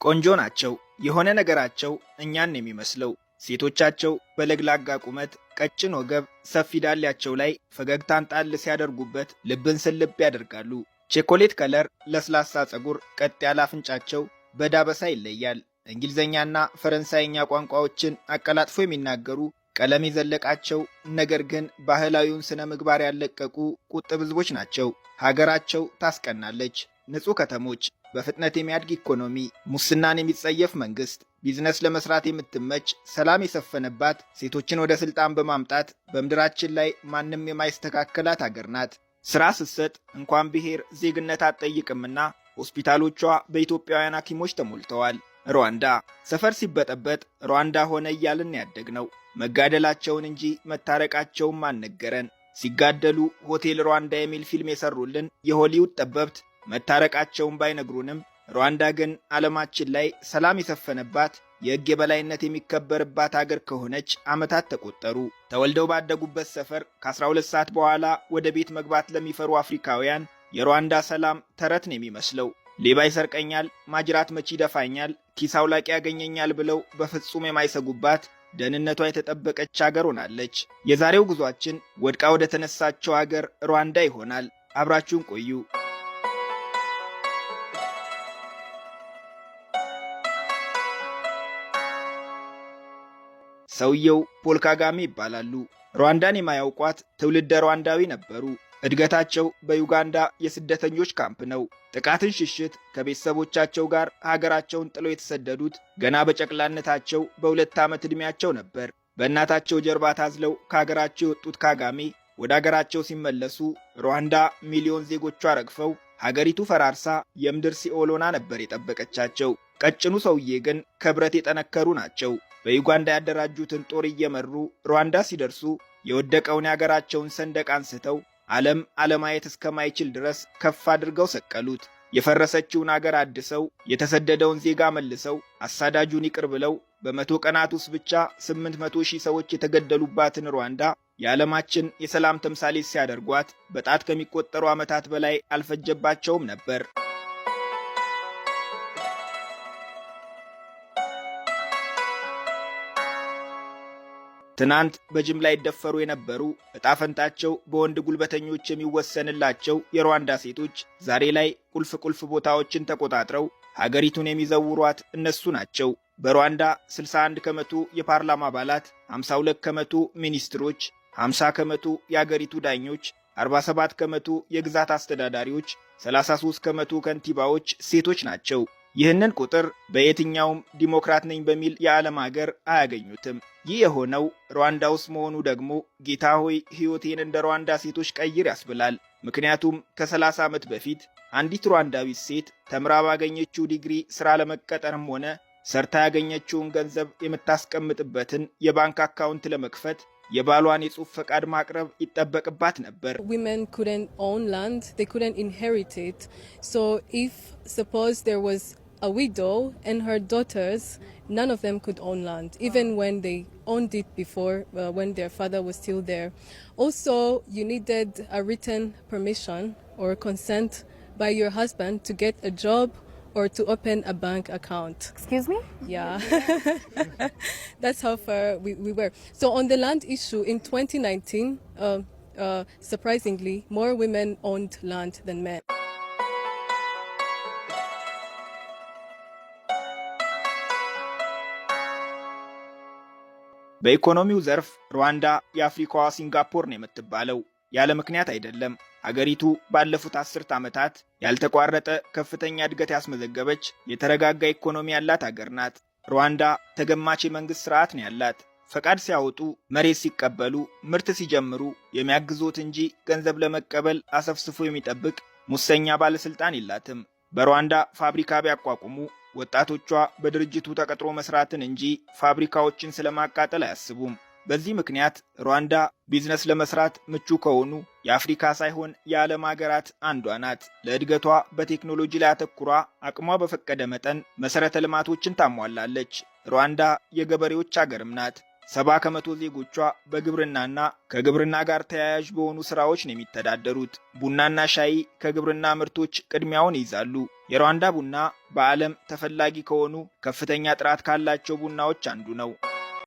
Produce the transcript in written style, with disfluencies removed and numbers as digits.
ቆንጆ ናቸው። የሆነ ነገራቸው እኛን የሚመስለው። ሴቶቻቸው በለግላጋ ቁመት፣ ቀጭን ወገብ፣ ሰፊ ዳሌያቸው ላይ ፈገግታን ጣል ሲያደርጉበት ልብን ስልብ ያደርጋሉ። Chocolate color፣ ለስላሳ ፀጉር፣ ቀጥ ያለ አፍንጫቸው በዳበሳ ይለያል። እንግሊዝኛና ፈረንሳይኛ ቋንቋዎችን አቀላጥፎ የሚናገሩ፣ ቀለም የዘለቃቸው ነገር ግን ባህላዊውን ስነ ምግባር ያልለቀቁ ቁጥብ ሕዝቦች ናቸው። ሀገራቸው ታስቀናለች። ንጹህ ከተሞች፣ በፍጥነት የሚያድግ ኢኮኖሚ፣ ሙስናን የሚጸየፍ መንግስት፣ ቢዝነስ ለመስራት የምትመች፣ ሰላም የሰፈነባት፣ ሴቶችን ወደ ስልጣን በማምጣት በምድራችን ላይ ማንም የማይስተካከላት አገር ናት። ስራ ስትሰጥ እንኳን ብሔር ዜግነት አትጠይቅምና ሆስፒታሎቿ በኢትዮጵያውያን ሐኪሞች ተሞልተዋል። ሩዋንዳ። ሰፈር ሲበጠበጥ ሩዋንዳ ሆነ እያልን ያደግነው። መጋደላቸውን እንጂ መታረቃቸውም አልነገረን። ሲጋደሉ ሆቴል ሩዋንዳ የሚል ፊልም የሰሩልን የሆሊውድ ጠበብት መታረቃቸውን ባይነግሩንም ሩዋንዳ ግን ዓለማችን ላይ ሰላም የሰፈነባት፣ የሕግ የበላይነት የሚከበርባት አገር ከሆነች ዓመታት ተቆጠሩ። ተወልደው ባደጉበት ሰፈር ከ12 ሰዓት በኋላ ወደ ቤት መግባት ለሚፈሩ አፍሪካውያን የሩዋንዳ ሰላም ተረት ነው የሚመስለው። ሌባ ይሰርቀኛል፣ ማጅራት መቺ ይደፋኛል፣ ኪስ አውላቂ ያገኘኛል ብለው በፍጹም የማይሰጉባት ደህንነቷ የተጠበቀች አገር ሆናለች። የዛሬው ጉዟችን ወድቃ ወደ ተነሳችው አገር ሩዋንዳ ይሆናል። አብራችሁን ቆዩ። ሰውየው ፖል ካጋሜ ይባላሉ። ሩዋንዳን የማያውቋት ትውልደ ሩዋንዳዊ ነበሩ። እድገታቸው በዩጋንዳ የስደተኞች ካምፕ ነው። ጥቃትን ሽሽት ከቤተሰቦቻቸው ጋር ሀገራቸውን ጥለው የተሰደዱት ገና በጨቅላነታቸው በ2 ዓመት ዕድሜያቸው ነበር። በእናታቸው ጀርባ ታዝለው ከሀገራቸው የወጡት ካጋሜ ወደ ሀገራቸው ሲመለሱ ሩዋንዳ ሚሊዮን ዜጎቿ ረግፈው ሀገሪቱ ፈራርሳ የምድር ሲኦል ሆና ነበር የጠበቀቻቸው። ቀጭኑ ሰውዬ ግን ከብረት የጠነከሩ ናቸው። በዩጋንዳ ያደራጁትን ጦር እየመሩ ሩዋንዳ ሲደርሱ የወደቀውን የሀገራቸውን ሰንደቅ አንስተው ዓለም አለማየት እስከማይችል ድረስ ከፍ አድርገው ሰቀሉት። የፈረሰችውን አገር አድሰው፣ የተሰደደውን ዜጋ መልሰው፣ አሳዳጁን ይቅር ብለው በ100 ቀናት ውስጥ ብቻ 800,000 ሰዎች የተገደሉባትን ሩዋንዳ የዓለማችን የሰላም ተምሳሌት ሲያደርጓት በጣት ከሚቆጠሩ ዓመታት በላይ አልፈጀባቸውም ነበር። ትናንት በጅምላ ይደፈሩ የነበሩ፣ ዕጣ ፈንታቸው በወንድ ጉልበተኞች የሚወሰንላቸው የሩዋንዳ ሴቶች ዛሬ ላይ ቁልፍ ቁልፍ ቦታዎችን ተቆጣጥረው ሀገሪቱን የሚዘውሯት እነሱ ናቸው። በሩዋንዳ 61% የፓርላማ አባላት፣ 52% ሚኒስትሮች፣ 50% የአገሪቱ ዳኞች፣ 47% የግዛት አስተዳዳሪዎች፣ 33% ከንቲባዎች ሴቶች ናቸው። ይህንን ቁጥር በየትኛውም ዲሞክራት ነኝ በሚል የዓለም ሀገር አያገኙትም። ይህ የሆነው ሩዋንዳ ውስጥ መሆኑ ደግሞ ጌታ ሆይ ሕይወቴን እንደ ሩዋንዳ ሴቶች ቀይር ያስብላል። ምክንያቱም ከ30 ዓመት በፊት አንዲት ሩዋንዳዊት ሴት ተምራ ባገኘችው ዲግሪ ሥራ ለመቀጠርም ሆነ ሰርታ ያገኘችውን ገንዘብ የምታስቀምጥበትን የባንክ አካውንት ለመክፈት የባሏን የጽሑፍ ፈቃድ ማቅረብ ይጠበቅባት ነበር። Women couldn't own land, they couldn't inherit it. So if suppose there was a widow and her daughters, none of them could own land, even when they owned it before, when their father was still there. Also, you needed a written permission or consent by your husband to get a job or to open a bank account. Excuse me? Yeah. That's how far we were. So on the land issue in 2019, surprisingly, more women owned land than men. በኢኮኖሚው ዘርፍ ሩዋንዳ የአፍሪካዋ ሲንጋፖር ነው የምትባለው። ያለ ምክንያት አይደለም። አገሪቱ ባለፉት አስርት ዓመታት ያልተቋረጠ ከፍተኛ እድገት ያስመዘገበች፣ የተረጋጋ ኢኮኖሚ ያላት አገር ናት። ሩዋንዳ ተገማች የመንግሥት ስርዓት ነው ያላት። ፈቃድ ሲያወጡ፣ መሬት ሲቀበሉ፣ ምርት ሲጀምሩ የሚያግዙት እንጂ ገንዘብ ለመቀበል አሰፍስፎ የሚጠብቅ ሙሰኛ ባለስልጣን የላትም። በሩዋንዳ ፋብሪካ ቢያቋቁሙ ወጣቶቿ በድርጅቱ ተቀጥሮ መስራትን እንጂ ፋብሪካዎችን ስለማቃጠል አያስቡም። በዚህ ምክንያት ሩዋንዳ ቢዝነስ ለመስራት ምቹ ከሆኑ የአፍሪካ ሳይሆን የዓለም ሀገራት አንዷ ናት። ለእድገቷ በቴክኖሎጂ ላይ አተኩራ አቅሟ በፈቀደ መጠን መሰረተ ልማቶችን ታሟላለች። ሩዋንዳ የገበሬዎች አገርም ናት። 70% ዜጎቿ በግብርናና ከግብርና ጋር ተያያዥ በሆኑ ስራዎች ነው የሚተዳደሩት። ቡናና ሻይ ከግብርና ምርቶች ቅድሚያውን ይይዛሉ። የሩዋንዳ ቡና በዓለም ተፈላጊ ከሆኑ ከፍተኛ ጥራት ካላቸው ቡናዎች አንዱ ነው።